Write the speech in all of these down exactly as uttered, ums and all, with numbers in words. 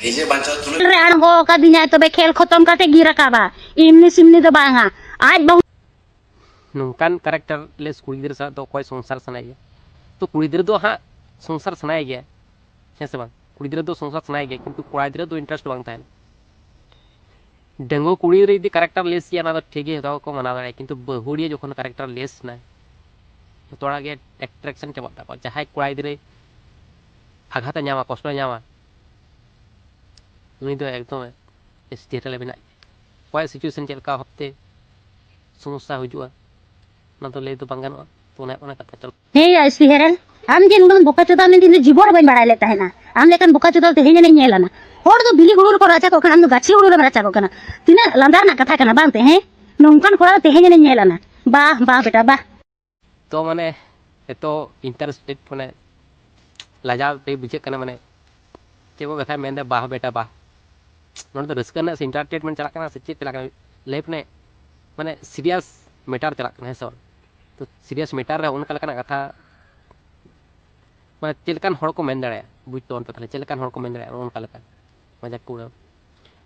ᱱᱤᱡᱮ ᱵᱟᱧᱪᱟᱣ ᱛᱩᱞᱩᱡ ᱨᱮ ᱟᱬᱜᱚ ᱟᱠᱟᱫᱤᱧᱟᱭ, ᱛᱚᱵᱮ ᱠᱷᱮᱞ ᱠᱷᱚᱛᱚᱢ ᱠᱟᱛᱮ ᱜᱮ ᱨᱟᱠᱟᱵᱟ, ᱮᱢᱱᱤ ᱥᱤᱢᱱᱤ ᱫᱚ ᱵᱟᱝᱟ᱾ ᱟᱡ ᱵᱟᱹᱦᱩ ᱱᱚᱝᱠᱟᱱ ᱠᱮᱨᱮᱠᱴᱟᱨ ᱞᱮᱥ ᱠᱩᱲᱤ ᱜᱤᱫᱽᱨᱟᱹ ᱥᱟᱞᱟᱜ ᱫᱚ ᱚᱠᱚᱭ ᱥᱚᱝᱥᱟᱨ ᱥᱟᱱᱟᱭᱮᱭᱟ? ᱛᱚ ᱠᱩᱲᱤ ᱜᱤᱫᱽᱨᱟᱹ ᱫᱚ ᱦᱟᱸᱜ ᱥᱚᱝᱥᱟᱨ ᱥᱟᱱᱟᱭᱮ ᱜᱮᱭᱟ, ᱦᱮᱸ ᱥᱮ ᱵᱟᱝ? ᱠᱩᱲᱤ ᱜᱤᱫᱽᱨᱟᱹ ᱫᱚ ᱥᱚᱝᱥᱟᱨ ᱥᱟᱱᱟᱭᱮ ᱜᱮᱭᱟ, ᱠᱤᱱᱛᱩ ᱠᱚᱲᱟ ᱜᱤᱫᱽᱨᱟᱹ ᱫᱚ ᱤᱱᱴᱟᱨᱮᱥᱴ ᱵᱟᱝ ᱛᱟᱦᱮᱱᱟ᱾ ᱰᱟᱺᱜᱩᱣᱟᱹ ᱠᱩᱲᱤ ᱨᱮ ᱡᱩᱫᱤ ᱠᱮᱨᱮᱠᱴᱟᱨ ᱞᱮᱥ ᱜᱮᱭᱟ, ᱚᱱᱟ ᱫᱚ ᱴᱷᱤᱠ ᱜᱮ, ᱡᱚᱛᱚ ᱦᱚᱲ ᱠᱚ ᱢᱟᱱᱟᱣ ᱫᱟᱲᱮᱭᱟᱜᱼᱟ, ᱠᱤᱱᱛᱩ ᱵᱟᱹᱦᱩᱲᱤᱭᱟᱹ ᱡᱚᱠᱷᱚᱱ ᱠᱮᱨᱮᱠᱴᱟᱨ ᱞᱮᱥ ᱮᱱᱟ, ᱡᱚᱛᱚ ᱦᱚᱲᱟᱜ ᱜᱮ ᱮᱴᱨᱟᱠᱥᱚᱱ ᱪᱟᱵᱟᱜ ᱛᱟᱠᱚᱣᱟ᱾ ᱡᱟᱦᱟᱸᱭ ᱠᱚᱲᱟ ᱜᱤᱫᱽᱨᱟᱹ ᱟᱜᱷᱟᱛ ᱮ ᱧᱟᱢᱟ, ᱠᱚᱥᱴᱚᱭ ᱧᱟᱢᱟ, ᱩᱱᱤ ᱫᱚ ᱮᱠᱫᱚᱢ ᱮᱥ ᱴᱤ ᱨᱮ ᱢᱮᱱᱟᱜ ᱜᱮᱭᱟ᱾ ᱚᱠᱚᱭᱟᱜ ᱥᱤᱪᱩᱭᱮᱥᱚᱱ ᱪᱮᱫ ᱞᱮᱠᱟ ᱵᱷᱟᱵᱛᱮ ᱥᱚᱢᱚᱥᱥᱟ ᱦᱤᱡᱩᱜᱼᱟ, ᱚᱱᱟ ᱫᱚ ᱞᱟᱹᱭ ᱫᱚ ᱵᱟᱝ ᱜᱟᱱᱚᱜᱼᱟ᱾ ᱛᱚ ᱚᱱᱟ ᱦᱩᱭᱩᱜ ᱠᱟᱱᱟ ᱠᱟᱛᱷᱟ᱾ ᱪᱚᱞᱚ᱾ ᱦᱮᱸ ᱭᱟ ᱮᱥ ᱯᱤ ᱦᱮᱨᱮᱞ, ᱟᱢ ᱡᱮ ᱱᱩᱱᱟᱹᱜ ᱵᱚᱠᱟ ᱪᱳᱫᱟ ᱢᱮᱱᱛᱮ ᱤᱧ ᱫᱚ ᱡᱤᱵᱚᱱ ᱨᱮ ᱵᱟᱹᱧ ᱵᱟᱲᱟᱭ ᱞᱮᱫ ᱛᱟᱦᱮᱱᱟ᱾ ᱟᱢ ᱞᱮᱠᱟᱱ ᱵᱚᱠᱟ ᱪᱳᱫᱟ ᱛᱮᱦᱮᱧ ᱟᱹᱱᱤᱡ ᱧᱮᱞ ᱟᱱᱟ᱾ ᱦᱚᱲ ᱫᱚ ᱵᱤᱞᱤ ᱦᱩᱲᱩ ᱨᱮᱠᱚ ᱨᱟᱪᱟ ᱠᱚᱜ ᱠᱟᱱᱟ, ᱟᱢ ᱫᱚ ᱜᱟᱹᱪᱷᱤ ᱦᱩᱲᱩ ᱨᱮᱢ ᱨᱟᱪᱟ ᱠᱚᱜ ᱠᱟᱱᱟ᱾ ᱛᱤᱱᱟᱹᱜ ᱞᱟᱸᱫᱟ ᱨᱮᱱᱟᱜ ᱠᱟᱛᱷᱟ ᱠᱟᱱᱟ ᱵᱟᱝ ᱛᱮ? ᱦᱮᱸ, ᱱᱚᱝᱠᱟᱱ ᱠᱚᱲᱟ ᱫᱚ ᱛᱮᱦᱮᱧ ᱟᱹᱱᱤᱡ ᱧᱮᱞ ᱟᱱᱟ᱾ ᱵᱟᱦ ᱵᱟᱦ ᱵᱮᱴᱟ ᱵᱟᱦ᱾ ᱛᱚ ᱢᱟᱱᱮ ᱮᱛᱚ ᱤᱱᱴᱟᱨᱮᱥᱴᱮᱰ, ᱢᱟᱱᱮ ᱞᱟᱡᱟᱣ ᱛᱮ ᱵᱩᱡᱷᱟᱹᱜ ᱠᱟᱱᱟ, ᱢᱟᱱᱮ ᱪᱮᱫ ᱠᱚ ᱠᱟᱛᱷᱟᱭ ᱢᱮᱱᱫᱟ, ᱵᱟᱦ ᱵᱮᱴᱟ ᱵᱟᱦ᱾ ᱱᱚᱰᱮ ᱫᱚ ᱨᱟᱹᱥᱠᱟᱹ ᱨᱮᱱᱟᱜ ᱥᱮ ᱮᱱᱴᱟᱨᱴᱮᱱᱢᱮᱱᱴ ᱪᱟᱞᱟᱜ ᱠᱟᱱᱟ ᱥᱮ ᱪᱮᱫ ᱪᱟᱞᱟᱜ ᱠᱟᱱᱟ? ᱞᱟᱭᱤᱯᱷ ᱨᱮ ᱢᱟᱱᱮ ᱥᱤᱨᱤᱭᱟᱥ ᱢᱮᱴᱟᱨ ᱪᱟᱞᱟᱜ ᱠᱟᱱᱟ, ᱦᱮᱸ ᱥᱮ ᱵᱟᱝ? ᱛᱚ ᱥᱤᱨᱤᱭᱟᱥ ᱢᱮᱴᱟᱨ ᱨᱮ ᱚᱱᱠᱟ ᱞᱮᱠᱟᱱᱟᱜ ᱠᱟᱛᱷᱟ, ᱢᱟᱱᱮ ᱪᱮᱫ ᱞᱮᱠᱟᱱ ᱦᱚᱲ ᱠᱚ ᱢᱮᱱ ᱫᱟᱲᱮᱭᱟᱜᱼᱟ? ᱵᱩᱡᱽ ᱛᱟᱵᱚᱱ ᱯᱮ ᱛᱟᱦᱞᱮ, ᱪᱮᱫ ᱞᱮᱠᱟᱱ ᱦᱚᱲ ᱠᱚ ᱢᱮᱱ ᱫᱟᱲᱮᱭᱟᱜᱼᱟ ᱱᱚᱜᱼᱚ ᱱᱚᱝᱠᱟ ᱞᱮᱠᱟ ᱢᱟᱡᱟᱠ ᱠᱚ ᱩᱲᱟᱹᱣ?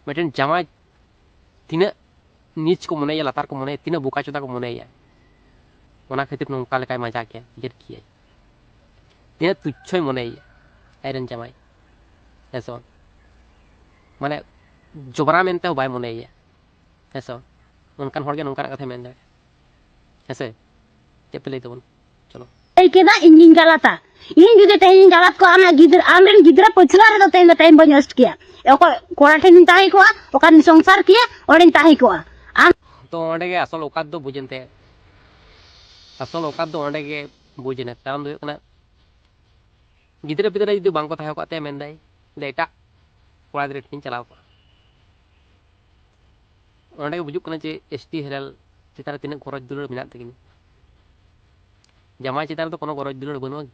ᱢᱤᱫᱴᱮᱱ ᱡᱟᱶᱟᱭ ᱛᱤᱱᱟᱹᱜ ᱱᱤᱪ ᱠᱚ ᱢᱚᱱᱮᱭᱟ, ᱞᱟᱛᱟᱨ ᱠᱚ ᱢᱚᱱᱮᱭᱟ, ᱛᱤᱱᱟᱹᱜ ᱵᱚᱠᱟ ᱪᱳᱫᱟ ᱠᱚ ᱢᱚᱱᱮᱭᱟ, ᱚᱱᱟ ᱠᱷᱟᱹᱛᱤᱨ ᱱᱚᱝᱠᱟ ᱞᱮᱠᱟᱭ ᱢᱟᱡᱟᱠᱮᱭᱟ, ᱡᱮᱨ ᱠᱮᱭᱟᱭ᱾ ᱛᱤᱱᱟᱹᱜ ᱛᱩᱪᱪᱷᱚᱭ ᱢᱚᱱᱮᱭᱟ ᱟᱡᱨᱮᱱ ᱡᱟᱶᱟᱭ, ᱦᱮᱸ ᱥᱮ ᱵᱟᱝ? ᱢᱟᱱᱮ ᱡᱚᱵᱨᱟ ᱢᱮᱱᱛᱮ ᱦᱚᱸ ᱵᱟᱭ ᱢᱚᱱᱮᱭᱟ, ᱦᱮᱸ ᱥᱮ ᱵᱟᱝ? ᱚᱱᱠᱟᱱ ᱦᱚᱲ ᱜᱮ ᱱᱚᱝᱠᱟᱱᱟᱜ ᱠᱟᱛᱷᱟᱭ ᱢᱮᱱ ᱫᱟᱲᱮᱭᱟᱜᱼᱟ, ᱦᱮᱸ ᱥᱮ? ᱪᱮᱫ ᱯᱮ ᱞᱟᱹᱭ ᱛᱟᱵᱚᱱ? ᱪᱚᱞᱚ᱾ ᱞᱟᱹᱭ ᱠᱮᱫᱟ ᱤᱧ ᱜᱤᱧ ᱜᱟᱞᱟᱛᱟ᱾ ᱤᱧ ᱡᱩᱫᱤ ᱛᱮᱦᱮᱧ ᱤᱧ ᱜᱟᱞᱟᱛ ᱠᱚᱜᱼᱟ, ᱟᱢᱟᱜ ᱜᱤᱫᱽᱨᱟᱹ, ᱟᱢᱨᱮᱱ ᱜᱤᱫᱽᱨᱟᱹ ᱯᱟᱹᱪᱷᱞᱟ ᱨᱮᱫᱚ ᱛᱮᱦᱮᱧ ᱫᱚ ᱴᱟᱭᱤᱢ ᱵᱟᱹᱧ ᱳᱭᱮᱥᱴ ᱠᱮᱭᱟ᱾ ᱚᱠᱚᱭ ᱠᱚᱲᱟ ᱴᱷᱮᱱ ᱤᱧ ᱛᱟᱦᱮᱸ ᱠᱚᱜᱼᱟ, ᱚᱠᱟᱨᱮᱧ ᱥᱚᱝᱥᱟᱨ ᱠᱮᱭᱟ, ᱚᱸᱰᱮᱧ ᱛᱟᱦᱮᱸ ᱠᱚᱜᱼᱟ᱾ ᱟᱢ ᱛᱚ ᱚᱸᱰᱮ ᱜᱮ ᱟᱥᱚᱞ ᱚᱠᱟᱛ ᱫᱚ ᱵᱩᱡᱽ ᱮᱱ ᱛᱟᱭᱟ᱾ ᱟᱥᱚᱞ ᱚᱠᱟᱛ ᱫᱚ ᱚᱸᱰᱮ ᱜᱮ ᱵᱩᱡᱽ ᱮᱱᱟ᱾ ᱠᱟᱨᱚᱱ ᱫᱚ ᱦᱩᱭᱩᱜ ᱠᱟᱱᱟ, ᱜᱤᱫᱽᱨᱟᱹ ᱯᱤᱫᱽᱨᱟᱹ ᱡᱩᱫᱤ ᱵᱟᱝ ᱠᱚ ᱛᱟᱦᱮᱸ ᱠᱚᱜ ᱛᱟᱭᱟ, ᱢᱮᱱᱫᱟᱭ ᱡᱮ ᱮᱴᱟᱜ ᱠᱚᱲᱟ ᱜᱤᱫᱽᱨᱟᱹ ᱴᱷᱮᱱᱤᱧ ᱪᱟᱞᱟᱣ ᱠᱚᱜᱼᱟ᱾ ᱚᱸᱰᱮ ᱜᱮ ᱵᱩᱡᱩᱜ ᱠᱟᱱᱟ ᱡᱮ ᱮᱥ ᱴᱤ ᱦᱮᱨᱮᱞ ᱪᱮᱛᱟᱱ ᱨᱮ ᱛᱤᱱᱟᱹᱜ ᱜᱚᱨᱚᱡᱽ ᱫᱩᱞᱟᱹᱲ ᱢᱮᱱᱟᱜ ᱛᱟᱹᱠᱤᱱᱟ᱾ ᱡᱟᱢᱟᱭ ᱪᱮᱛᱟᱱ ᱨᱮᱫᱚ ᱠᱳᱱᱳ ᱜᱚᱨᱚᱡᱽ ᱫᱩᱞᱟᱹᱲ ᱵᱟᱹᱱᱩᱜᱼᱟ᱾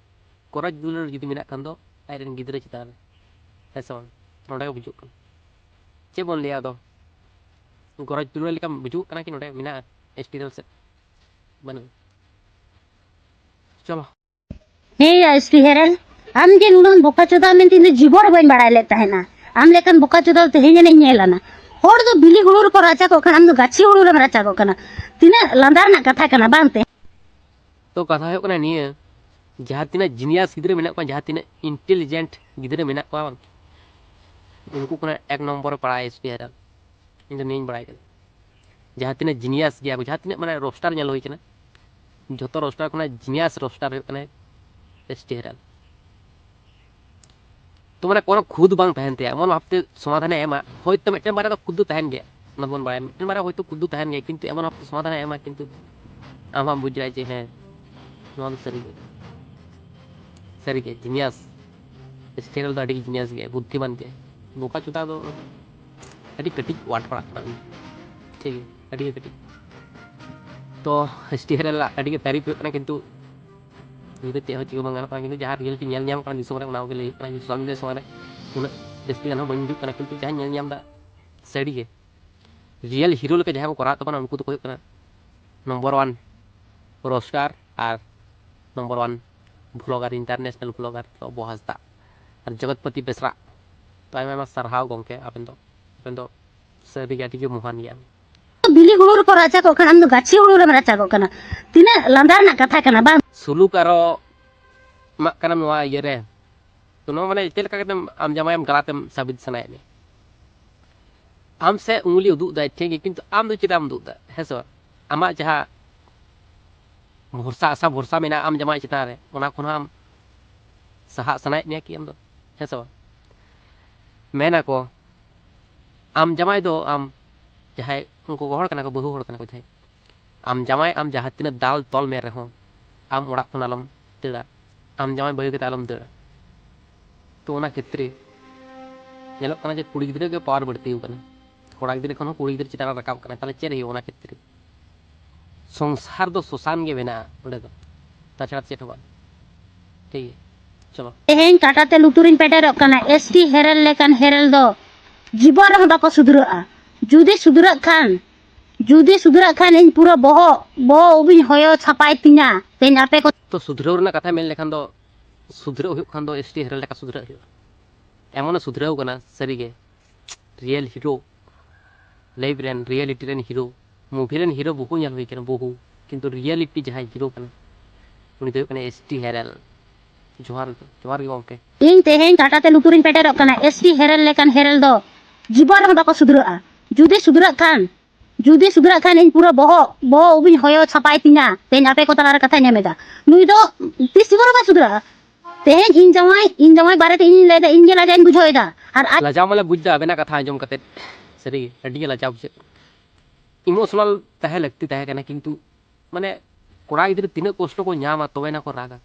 ᱜᱚᱨᱚᱡᱽ ᱫᱩᱞᱟᱹᱲ ᱡᱩᱫᱤ ᱢᱮᱱᱟᱜ ᱠᱷᱟᱱ ᱫᱚ ᱟᱡᱨᱮᱱ ᱜᱤᱫᱽᱨᱟᱹ ᱪᱮᱛᱟᱱ ᱨᱮ, ᱦᱮᱸ ᱥᱮ ᱵᱟᱝ? ᱱᱚᱸᱰᱮ ᱜᱮ ᱵᱩᱡᱩᱜ ᱠᱟᱱᱟ᱾ ᱪᱮᱫ ᱵᱚᱱ ᱞᱟᱹᱭᱟ ᱟᱫᱚ? ᱜᱚᱨᱚᱡᱽ ᱫᱩᱞᱟᱹᱲ ᱞᱮᱠᱟ ᱵᱩᱡᱩᱜ ᱠᱟᱱᱟ ᱠᱤ ᱱᱚᱸᱰᱮ ᱢᱮᱱᱟᱜᱼᱟ ᱮᱥ ᱴᱤ ᱦᱮᱨᱮᱞ ᱥᱮᱫ? ᱵᱟᱹᱱᱩᱜᱼᱟ᱾ ᱪᱚᱞᱚ᱾ ᱦᱮᱸ ᱭᱟ ᱮᱥ ᱯᱤ ᱦᱮᱨᱮᱞ, ᱟᱢ ᱡᱮ ᱱᱩᱱᱟᱹᱜ ᱵᱚᱠᱟ ᱪᱳᱫᱟ ᱢᱮᱱᱛᱮ ᱤᱧ ᱫᱚ ᱡᱤᱵᱚᱱ ᱨᱮ ᱵᱟᱹᱧ ᱵᱟᱲᱟᱭ ᱞᱮᱫ ᱛᱟᱦᱮᱱᱟ᱾ ᱟᱢ ᱞᱮᱠᱟᱱ ᱵᱚᱠᱟ ᱪᱳᱫᱟ ᱫᱚ ᱛᱮᱦᱮᱧ ᱟᱹᱱᱤᱡ ᱧᱮᱞ ᱟᱱᱟ᱾ ᱦᱚᱲ ᱫᱚ ᱵᱤᱞᱤ ᱦᱩᱲᱩ ᱨᱮᱠᱚ ᱨᱟᱪᱟᱜᱚᱜ ᱠᱟᱱᱟ, ᱟᱢ ᱫᱚ ᱜᱟᱹᱪᱷᱤ ᱦᱩᱲᱩ ᱨᱮᱢ ᱨᱟᱪᱟᱜᱚᱜ ᱠᱟᱱᱟ᱾ ᱛᱤᱱᱟᱹᱜ ᱞᱟᱸᱫᱟ ᱨᱮᱱᱟᱜ ᱠᱟᱛᱷᱟ ᱠᱟᱱᱟ, ᱵᱟᱝ ᱛᱮ? ᱛᱚ ᱠᱟᱛᱷᱟ ᱦᱩᱭᱩᱜ ᱠᱟᱱᱟ ᱱᱤᱭᱟᱹ, ᱡᱟᱦᱟᱸ ᱛᱤᱱᱟᱹᱜ ᱡᱤᱱᱤᱭᱟᱥ ᱜᱤᱫᱽᱨᱟᱹ ᱢᱮᱱᱟᱜ ᱠᱚᱣᱟ, ᱡᱟᱦᱟᱸ ᱛᱤᱱᱟᱹᱜ ᱤᱱᱴᱮᱞᱤᱡᱮᱱᱴ ᱜᱤᱫᱽᱨᱟᱹ ᱢᱮᱱᱟᱜ ᱠᱚᱣᱟ, ᱵᱟᱝ, ᱩᱱᱠᱩ ᱠᱷᱚᱱᱟᱜ ᱮᱠ ᱱᱚᱢᱵᱚᱨ ᱨᱮ ᱯᱟᱲᱟᱜᱼᱟ ᱮᱥ ᱴᱤ ᱦᱮᱨᱮᱞ᱾ ᱤᱧ ᱫᱚ ᱱᱤᱭᱟᱹᱧ ᱵᱟᱲᱟᱭ ᱠᱟᱫᱟ᱾ ᱡᱟᱦᱟᱸ ᱛᱤᱱᱟᱹᱜ ᱡᱤᱱᱤᱭᱟᱥ ᱜᱮᱭᱟ ᱠᱚ, ᱡᱟᱦᱟᱸ ᱛᱤᱱᱟᱹᱜ ᱢᱟᱱᱮ ᱨᱳᱥᱴᱟᱨ ᱧᱮᱞ ᱦᱩᱭ ᱠᱟᱱᱟ, ᱡᱚᱛᱚ ᱨᱳᱥᱴᱟᱨ ᱠᱷᱚᱱᱟᱜ ᱡᱤᱱᱤᱭᱟᱥ ᱨᱳᱥᱴᱟᱨ ᱦᱩᱭᱩᱜ ᱠᱟᱱᱟᱭ ᱮᱥ ᱴᱤ ᱦᱮᱨᱮᱞ᱾ ᱛᱚ ᱢᱟᱱᱮ ᱠᱳᱱᱳ ᱠᱷᱩᱫ ᱵᱟᱝ ᱛᱟᱦᱮᱱ ᱛᱟᱭᱟ, ᱮᱢᱚᱱ ᱵᱷᱟᱵᱛᱮ ᱥᱚᱢᱟᱫᱷᱟᱱᱮ ᱮᱢᱟ᱾ ᱦᱳᱭᱛᱳ ᱢᱤᱫᱴᱮᱱ ᱵᱟᱨᱭᱟ ᱫᱚ ᱠᱷᱩᱫ ᱫᱚ ᱛᱟᱦᱮᱱ ᱜᱮᱭᱟ, ᱚᱱᱟ ᱫᱚᱵᱚᱱ ᱵᱟᱲᱟᱭᱟ, ᱢᱤᱫᱴᱮᱱ ᱵᱟᱨᱭᱟ ᱦᱳᱭᱛᱳ ᱠᱷᱩᱫ ᱫᱚ ᱛᱟᱦᱮᱱ ᱜᱮᱭᱟ, ᱠᱤᱱᱛᱩ ᱮᱢᱚᱱ ᱵᱷᱟᱵᱛᱮ ᱥᱚᱢᱟᱫᱷᱟᱱᱮ ᱮᱢᱟ, ᱠᱤᱱᱛᱩ ᱟᱢ ᱦᱚᱸᱢ ᱵᱩᱡᱽ ᱫᱟᱲᱮᱭᱟᱜᱼᱟ ᱡᱮ ᱦᱮᱸ, ᱱᱚᱣᱟ ᱫᱚ ᱥᱟᱹᱨᱤ ᱜᱮ, ᱥᱟᱹᱨᱤ ᱜᱮ ᱡᱤᱱᱤᱭᱟᱥ᱾ ᱮᱥ ᱴᱤ ᱦᱮᱨᱮᱞ ᱫᱚ ᱟᱹᱰᱤ ᱡᱤᱱᱤᱭᱟᱥ ᱜᱮᱭᱟ, ᱵᱩᱫᱽᱫᱷᱤᱢᱟᱱ ᱜᱮᱭᱟ᱾ ᱵᱚᱠᱟ ᱪᱳᱫᱟ ᱫᱚ ᱟᱹᱰᱤ ᱠᱟᱹᱴᱤᱡ ᱣᱟᱨᱰ ᱯᱟᱲᱟᱜ ᱠᱟᱱᱟ, ᱴᱷᱤᱠ ᱜᱮᱭᱟ, ᱟᱹᱰᱤ ᱜᱮ ᱠᱟᱹᱴᱤᱡ᱾ ᱛᱚ ᱮᱥ ᱴᱤ ᱦᱮᱨᱮᱞ ᱟᱜ ᱟᱹᱰᱤ ᱜᱮ ᱛᱟᱹᱨᱤᱯ ᱦᱩᱭᱩᱜ ᱠᱟᱱᱟ, ᱠᱤᱱᱛᱩ ᱱᱤᱭᱟᱹ ᱫᱚ ᱪᱮᱫ ᱦᱚᱸ ᱪᱤᱠᱟᱹ ᱵᱟᱝ ᱜᱟᱱᱚᱜ ᱠᱟᱱᱟ, ᱠᱤᱱᱛᱩ ᱡᱟᱦᱟᱸ ᱨᱤᱭᱮᱞᱤᱴᱤ ᱧᱮᱞ ᱧᱟᱢ ᱠᱟᱱᱟ ᱫᱤᱥᱚᱢ ᱨᱮ, ᱚᱱᱟ ᱠᱚᱜᱮ ᱞᱟᱹᱭ ᱦᱩᱭᱩᱜ ᱠᱟᱱᱟ᱾ ᱥᱳᱥᱟᱞ ᱢᱤᱰᱤᱭᱟ ᱥᱚᱢᱚᱭ ᱨᱮ ᱩᱱᱟᱹᱜ ᱡᱟᱹᱥᱛᱤ ᱜᱟᱱ ᱦᱚᱸ ᱵᱟᱹᱧ ᱦᱤᱡᱩᱜ ᱠᱟᱱᱟ, ᱠᱤᱱᱛᱩ ᱡᱟᱦᱟᱸᱧ ᱧᱮᱞ ᱧᱟᱢ ᱮᱫᱟ, ᱥᱟᱹᱨᱤ ᱜᱮ ᱨᱤᱭᱮᱞ ᱦᱤᱨᱳ ᱞᱮᱠᱟ ᱡᱟᱦᱟᱸᱭ ᱠᱚ ᱠᱚᱨᱟᱣ ᱛᱟᱵᱚᱱᱟ, ᱩᱱᱠᱩ ᱫᱚᱠᱚ ᱦᱩᱭᱩᱜ ᱠᱟᱱᱟ ᱱᱚᱢᱵᱚᱨ ᱚᱣᱟᱱ ᱨᱳᱥᱴᱟᱨ ᱟᱨ number one blogger, international blogger ᱵᱟᱹᱵᱩ ᱦᱟᱸᱥᱫᱟ ᱟᱨ ᱡᱚᱜᱚᱛᱯᱚᱛᱤ ᱵᱮᱥᱨᱟ᱾ ᱛᱚ ᱟᱭᱢᱟ ᱟᱭᱢᱟ ᱥᱟᱨᱦᱟᱣ ᱜᱚᱢᱠᱮ, ᱟᱵᱮᱱ ᱫᱚ, ᱟᱵᱮᱱ ᱫᱚ ᱥᱟᱹᱨᱤ ᱜᱮ ᱟᱹᱰᱤ ᱜᱮ ᱢᱚᱦᱟᱱ ᱜᱮᱭᱟ᱾ ᱵᱤᱞᱤ ᱦᱩᱲᱩ ᱨᱮᱠᱚ ᱨᱟᱪᱟᱜᱚᱜ ᱠᱟᱱᱟ, ᱟᱢ ᱫᱚ ᱜᱟᱹᱪᱷᱤ ᱦᱩᱲᱩ ᱨᱮᱢ ᱨᱟᱪᱟᱜᱚᱜ ᱠᱟᱱᱟ᱾ ᱛᱤᱱᱟᱹᱜ ᱞᱟᱸᱫᱟ ᱨᱮᱱᱟᱜ ᱠᱟᱛᱷᱟ ᱠᱟᱱᱟ, ᱵᱟᱝ? ᱥᱩᱞᱩᱠ ᱟᱨᱚ ᱮᱢᱟᱜ ᱠᱟᱱᱟᱢ ᱱᱚᱣᱟ ᱤᱭᱟᱹ ᱨᱮ᱾ ᱛᱚ ᱱᱚᱣᱟ ᱢᱟᱱᱮ ᱪᱮᱫ ᱞᱮᱠᱟ ᱠᱟᱛᱮᱢ ᱟᱢ ᱡᱟᱢᱟᱭᱮᱢ ᱜᱟᱞᱟᱛᱮᱢ ᱥᱟᱵᱤᱛ ᱥᱟᱱᱟᱭᱮᱫ ᱢᱮᱭᱟ? ᱟᱢ ᱥᱮ ᱩᱝᱞᱤ ᱩᱫᱩᱜ ᱫᱟᱭ, ᱴᱷᱤᱠ ᱜᱮ, ᱠᱤᱱᱛᱩ ᱟᱢ ᱫᱚ ᱪᱮᱫᱟᱜ ᱮᱢ ᱩᱫᱩᱜ ᱫᱟ? ᱦᱮᱸ ᱥᱮ ᱵᱟᱝ? ᱟᱢᱟᱜ ᱡᱟᱦᱟᱸ ᱵᱷᱚᱨᱥᱟ, ᱟᱥᱟ ᱵᱷᱚᱨᱥᱟ ᱢᱮᱱᱟᱜᱼᱟ ᱟᱢ ᱡᱟᱢᱟᱭ ᱪᱮᱛᱟᱱ ᱨᱮ, ᱚᱱᱟ ᱠᱷᱚᱱ ᱦᱚᱸ ᱟᱢ ᱥᱟᱦᱟᱜ ᱥᱟᱱᱟᱭᱮᱫ ᱢᱮᱭᱟ ᱠᱤ ᱟᱢ ᱫᱚ? ᱦᱮᱸ ᱥᱮ ᱵᱟᱝ? ᱢᱮᱱ ᱟᱠᱚ, ᱟᱢ ᱡᱟᱢᱟᱭ ᱫᱚ ᱟᱢ ᱡᱟᱦᱟᱸᱭ ᱩᱱᱠᱩ ᱜᱚ ᱦᱚᱲ ᱠᱟᱱᱟ ᱠᱚ, ᱵᱟᱹᱦᱩ ᱦᱚᱲ ᱠᱟᱱᱟ ᱠᱚ ᱡᱟᱦᱟᱸᱭ, ᱟᱢ ᱡᱟᱢᱟᱭ ᱟᱢ ᱡᱟᱦᱟᱸ ᱛᱤᱱᱟᱹᱜ ᱫᱟᱞ ᱛᱚᱞ ᱢᱮ ᱨᱮᱦᱚᱸ, ᱟᱢ ᱚᱲᱟᱜ ᱠᱷᱚᱱ ᱟᱞᱚᱢ ᱫᱟᱹᱲᱟ, ᱟᱢ ᱡᱟᱢᱟᱭ ᱵᱟᱹᱜᱤ ᱠᱟᱛᱮ ᱟᱞᱚᱢ ᱫᱟᱹᱲᱟ᱾ ᱛᱚ ᱚᱱᱟ ᱠᱷᱮᱛᱨᱮ ᱧᱮᱞᱚᱜ ᱠᱟᱱᱟ ᱡᱮ ᱠᱩᱲᱤ ᱜᱤᱫᱽᱨᱟᱹ ᱜᱮ ᱯᱟᱣᱟᱨ ᱵᱟᱹᱲᱛᱤ ᱟᱠᱟᱱᱟ, ᱠᱚᱲᱟ ᱜᱤᱫᱽᱨᱟᱹ ᱠᱷᱚᱱ ᱦᱚᱸ ᱠᱩᱲᱤ ᱜᱤᱫᱽᱨᱟᱹ ᱪᱮᱛᱟᱱ ᱨᱮ ᱨᱟᱠᱟᱵ ᱠᱟᱱᱟ᱾ ᱛᱟᱦᱚᱞᱮ ᱪᱮᱫ ᱦᱩᱭᱩᱜᱼᱟ ᱚᱱᱟ ᱠᱷᱮᱛᱨᱮ? ᱥᱚᱝᱥᱟᱨ ᱫᱚ ᱥᱚᱥᱟᱱ ᱜᱮ ᱢᱮᱱᱟᱜᱼᱟ ᱚᱸᱰᱮ ᱫᱚ, ᱛᱟᱪᱷᱟᱲᱟ ᱪᱮᱫ ᱦᱚᱸ ᱵᱟᱝ᱾ ᱴᱷᱤᱠ ᱜᱮᱭᱟ, ᱪᱚᱞᱚ᱾ ᱛᱮᱦᱮᱧ ᱠᱟᱴᱟ ᱛᱮ ᱞᱩᱛᱩᱨᱤᱧ ᱯᱮᱴᱮᱨᱚᱜ ᱠᱟᱱᱟ, ᱮᱥ ᱴᱤ ᱦᱮᱨᱮᱞ ᱞᱮᱠᱟᱱ ᱦᱮᱨᱮᱞ ᱫᱚ ᱡᱤᱵᱚᱱ ᱨᱮᱦᱚᱸ ᱵᱟᱠᱚ ᱥᱩᱫᱷᱨᱟᱹᱜᱼᱟ᱾ ᱡᱩᱫᱤ ᱥᱩᱫᱷᱨᱟᱹᱜ ᱠᱷᱟᱱ, ᱡᱩᱫᱤ ᱥᱩᱫᱷᱨᱟᱹᱜ ᱠᱷᱟᱱ ᱤᱧ ᱯᱩᱨᱟᱹ ᱵᱚᱦᱚᱜ, ᱵᱚᱦᱚᱜ ᱩᱵᱤᱧ ᱦᱚᱭᱚ ᱥᱟᱯᱷᱟᱭ ᱛᱤᱧᱟ᱾ ᱛᱮᱦᱮᱧ ᱟᱯᱮ ᱠᱚ ᱛᱚ ᱥᱩᱫᱷᱨᱟᱹᱣ ᱨᱮᱱᱟᱜ ᱠᱟᱛᱷᱟ ᱢᱮᱱ ᱞᱮᱠᱷᱟᱱ ᱫᱚ, ᱥᱩᱫᱷᱨᱟᱹᱜ ᱦᱩᱭᱩᱜ ᱠᱷᱟᱱ ᱫᱚ ᱮᱥ ᱴᱤ ᱦᱮᱨᱮᱞ ᱞᱮᱠᱟ ᱥᱩᱫᱷᱨᱟᱹᱜ ᱦᱩᱭᱩᱜᱼᱟ᱾ ᱮᱢᱚᱱᱮ ᱥᱩᱫᱷᱨᱟᱹᱣ ᱠᱟᱱᱟ ᱥᱟᱹᱨᱤᱜᱮ, ᱨᱤᱭᱮᱞ ᱦᱤᱨᱳ, ᱞᱟᱭᱤᱯᱷ ᱨᱮᱱ ᱨᱤᱭᱮᱞᱤᱴᱤ ᱨᱮᱱ ᱦᱤᱨᱳ᱾ ᱢᱩᱵᱷᱤ ᱨᱮᱱ ᱦᱤᱨᱳ ᱵᱚᱦᱩ ᱧᱮᱞ ᱦᱩᱭ ᱠᱟᱱᱟ, ᱵᱚᱦᱩ, ᱠᱤᱱᱛᱩ ᱨᱤᱭᱮᱞᱤᱴᱤ ᱡᱟᱦᱟᱸᱭ ᱦᱤᱨᱳ ᱠᱟᱱᱟ, ᱩᱱᱤ ᱫᱚ ᱦᱩᱭᱩᱜ ᱠᱟᱱᱟ ᱮᱥ ᱴᱤ ᱦᱮᱨᱮᱞ᱾ ᱡᱚᱦᱟᱨ ᱜᱮ, ᱡᱚᱦᱟᱨ ᱜᱮ ᱜᱚᱢᱠᱮ᱾ ᱤᱧ ᱛᱮᱦᱮᱧ ᱠᱟᱴᱟ ᱛᱮ ᱞᱩᱛᱩᱨᱤᱧ ᱯᱮᱴᱮᱨᱚᱜ ᱠᱟᱱᱟ, ᱮᱥ ᱴᱤ ᱦᱮᱨᱮᱞ ᱞᱮᱠᱟᱱ ᱦᱮᱨᱮᱞ ᱫᱚ ᱡᱤᱵᱚᱱ ᱨᱮᱦᱚᱸ ᱵᱟᱠᱚ ᱥᱩᱫᱷᱨᱟᱹᱜᱼᱟ᱾ ᱡᱩᱫᱤ ᱥᱩᱫᱷᱨᱟᱹᱜ ᱠᱷᱟᱱ, ᱡᱩᱫᱤ ᱥᱩᱫᱷᱨᱟᱹᱜ ᱠᱷᱟᱱ, ᱤᱧ ᱯᱩᱨᱟᱹ ᱵᱚᱦᱚᱜ, ᱵᱚᱦᱚᱜ ᱩᱵᱤᱧ ᱦᱚᱭᱚ ᱥᱟᱯᱷᱟᱭ ᱛᱤᱧᱟ᱾ ᱛᱮᱦᱮᱧ ᱟᱯᱮ ᱠᱚ ᱛᱟᱞᱟᱨᱮ ᱠᱟᱛᱷᱟᱧ ᱮᱢ ᱮᱫᱟ, ᱱᱩᱭ ᱫᱚ ᱛᱤᱥ ᱡᱤᱵᱚᱱ ᱨᱮ ᱵᱟᱭ ᱥᱩᱫᱷᱨᱟᱹᱜᱼᱟ᱾ ᱛᱮᱦᱮᱧ ᱤᱧ ᱡᱟᱶᱟᱭ, ᱤᱧ ᱡᱟᱶᱟᱭ ᱵᱟᱨᱮᱛᱮ ᱤᱧᱤᱧ ᱞᱟᱹᱭᱫᱟ, ᱤᱧ ᱜᱮ ᱞᱟᱡᱟᱣᱤᱧ ᱵᱩᱡᱷᱟᱹᱣ ᱮᱫᱟ᱾ ᱟᱨ ᱟᱡ ᱞᱟᱡᱟᱣ ᱢᱟᱞᱮ ᱵᱩᱡᱽ ᱮᱫᱟ ᱟᱵᱮᱱᱟᱜ ᱠᱟᱛᱷᱟ ᱟᱸᱡᱚᱢ ᱠᱟᱛᱮ, ᱥᱟᱹᱨᱤᱜᱮ ᱟᱹᱰᱤ ᱜᱮ ᱞᱟᱡᱟᱣ ᱵᱩᱡᱷᱟᱹᱜ ᱠᱟᱱᱟ᱾ ᱤᱢᱳᱥᱚᱱᱟᱞ ᱛᱟᱦᱮᱸ ᱞᱟᱹᱠᱛᱤ ᱛᱟᱦᱮᱸ ᱠᱟᱱᱟ, ᱠᱤᱱᱛᱩ ᱢᱟᱱᱮ ᱠᱚᱲᱟ ᱜᱤᱫᱽᱨᱟᱹ ᱛᱤᱱᱟᱹᱜ ᱠᱚᱥᱴᱚ ᱠᱚ ᱧᱟᱢᱟ ᱛᱚᱵᱮ ᱱᱟ ᱠᱚ ᱨᱟᱜᱟ᱾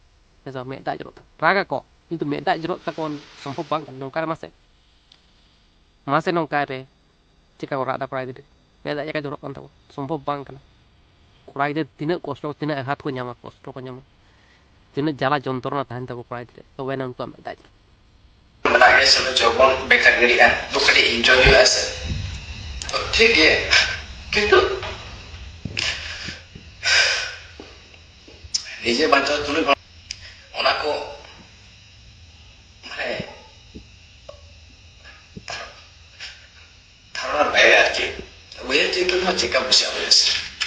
ᱦᱮᱸ ᱥᱮ ᱵᱟᱝ? ᱢᱮᱫ ᱫᱟᱜ ᱡᱚᱨᱚᱜ ᱛᱟᱠᱚ, ᱨᱟᱜᱟ ᱠᱚ, ᱠᱤᱱᱛᱩ ᱢᱮᱫ ᱫᱟᱜ ᱡᱚᱨᱚᱜ ᱛᱟᱠᱚ ᱥᱚᱢᱵᱷᱚᱵ ᱵᱟᱝ ᱠᱟᱱᱟ᱾ ᱱᱚᱝᱠᱟ ᱨᱮ ᱢᱟᱥᱮ, ᱢᱟᱥᱮ ᱱᱚᱝᱠᱟ ᱨᱮ ᱪᱮᱠᱟ ᱠᱚ ᱨᱟᱜ ᱮᱫᱟ ᱠᱚᱲᱟ ᱜᱤᱫᱽᱨᱟᱹ? ᱢᱮᱫ ᱫᱟᱜ ᱪᱮᱠᱟ ᱡᱚᱨᱚᱜ ᱠᱟᱱ ᱛᱟᱠᱚ? ᱥᱚᱢᱵᱷᱚᱵ ᱵᱟᱝ ᱠᱟᱱᱟ᱾ ᱠᱚᱲᱟ ᱜᱤᱫᱽᱨᱟᱹ ᱛᱤᱱᱟᱹᱜ ᱠᱚᱥᱴᱚ, ᱛᱤᱱᱟᱹᱜ ᱟᱜᱷᱟᱛ ᱠᱚ ᱧᱟᱢᱟ, ᱠᱚᱥᱴᱚ ᱠᱚ ᱧᱟᱢᱟ, ᱛᱤᱱᱟᱹᱜ ᱡᱟᱞᱟ ᱡᱚᱱᱛᱨᱚᱱᱟ ᱛᱟᱦᱮᱱ ᱛᱟᱠᱚ ᱠᱚᱲᱟ ᱜᱤᱫᱽᱨᱟᱹ, ᱛᱚᱵᱮ ᱱᱟ ᱩᱱᱠᱩᱣᱟᱜ ᱢᱮᱫ ᱫᱟᱜ ᱡᱚᱨᱚᱜ᱾ ᱢᱮᱱᱟᱜ ᱜᱮ ᱥᱮ ᱡᱚᱵᱚᱱ ᱵᱮᱠᱟᱨ ᱜᱤᱰᱤᱜᱼᱟ, ᱫᱩ ᱠᱟᱹᱴᱤᱡ ᱤᱱᱡᱚᱭ ᱦᱩᱭᱩᱜᱼᱟ ᱥᱮ, ᱛᱚ ᱴᱷᱤᱠ ᱜᱮ, ᱠᱤᱱᱛᱩ ᱱᱤᱡᱮ ᱵᱟᱧᱪᱟᱣ ᱛᱩᱞᱩᱡ ᱚᱱᱟ ᱠᱚ ᱢᱟᱱᱮ ᱫᱷᱟᱨᱚᱱᱟ ᱵᱟᱭ ᱟᱨᱠᱤ᱾ ᱩᱭᱦᱟᱹᱨ ᱪᱤᱱᱛᱟᱹ ᱛᱮᱦᱚᱸ ᱪᱮᱠᱟ ᱵᱩᱡᱷᱟᱹᱜᱼᱟ ᱵᱮᱥ?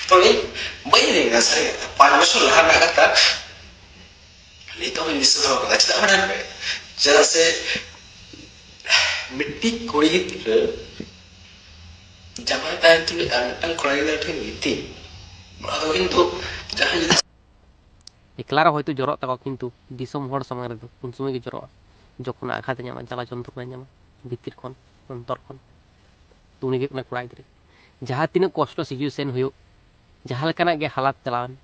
ᱛᱚ ᱤᱧ ᱵᱟᱹᱧ ᱞᱟᱹᱭ ᱠᱟᱱᱟ ᱥᱟᱹᱨᱤ ᱠᱟᱛᱷᱟ, ᱯᱟᱸᱪ ᱵᱚᱪᱷᱚᱨ ᱞᱟᱦᱟ ᱨᱮᱱᱟᱜ ᱠᱟᱛᱷᱟ ᱱᱤᱛᱚᱜ ᱦᱚᱸᱧ ᱫᱤᱥᱟᱹ ᱫᱚᱦᱚ ᱠᱟᱫᱟ᱾ ᱪᱮᱫᱟᱜ ᱵᱟᱰᱟᱭ ᱯᱮ? ᱪᱮᱫᱟᱜ ᱥᱮ ᱢᱤᱫᱴᱤᱡ ᱠᱩᱲᱤ ᱜᱤᱫᱽᱨᱟᱹ ᱡᱟᱶᱟᱭ ᱛᱟᱭᱚᱢ ᱛᱩᱞᱩᱡ ᱟᱨ ᱢᱤᱫᱴᱟᱝ ᱠᱚᱲᱟ ᱜᱤᱫᱽᱨᱟᱹ ᱴᱷᱮᱱ ᱜᱤᱛᱤᱡ, ᱚᱱᱟ ᱫᱚ ᱠᱤᱱᱛᱩ ᱡᱟᱦᱟᱸᱭ ᱡᱩᱫᱤ ᱮᱠᱞᱟ ᱨᱮ ᱦᱚᱭᱛᱳ ᱡᱚᱨᱚᱜ ᱛᱟᱠᱚᱣᱟ, ᱠᱤᱱᱛᱩ ᱫᱤᱥᱚᱢ ᱦᱚᱲ ᱥᱟᱢᱟᱝ ᱨᱮᱫᱚ ᱩᱱ ᱥᱚᱢᱚᱭ ᱜᱮ ᱡᱚᱨᱚᱜᱼᱟ, ᱡᱚᱠᱷᱚᱱ ᱟᱜᱷᱟᱛ ᱮ ᱧᱟᱢᱟ, ᱡᱟᱞᱟ ᱡᱚᱱᱛᱨᱚᱱᱟᱭ ᱧᱟᱢᱟ ᱵᱷᱤᱛᱤᱨ ᱠᱷᱚᱱ, ᱚᱱᱛᱚᱨ ᱠᱷᱚᱱ᱾ ᱛᱚ ᱩᱱᱤ ᱜᱮ ᱦᱩᱭᱩᱜ ᱠᱟᱱᱟ ᱠᱚᱲᱟ ᱜᱤᱫᱽᱨᱟᱹ᱾ ᱡᱟᱦᱟᱸ ᱛᱤᱱᱟᱹᱜ ᱠᱚᱥᱴᱚ ᱥᱤᱪᱩᱭᱮᱥᱚᱱ ᱦᱩᱭᱩᱜ, ᱡᱟᱦᱟᱸ ᱞᱮᱠᱟᱱᱟᱜ ᱜᱮ ᱦᱟᱞᱟᱛ ᱪᱟᱞᱟᱣᱮᱱ,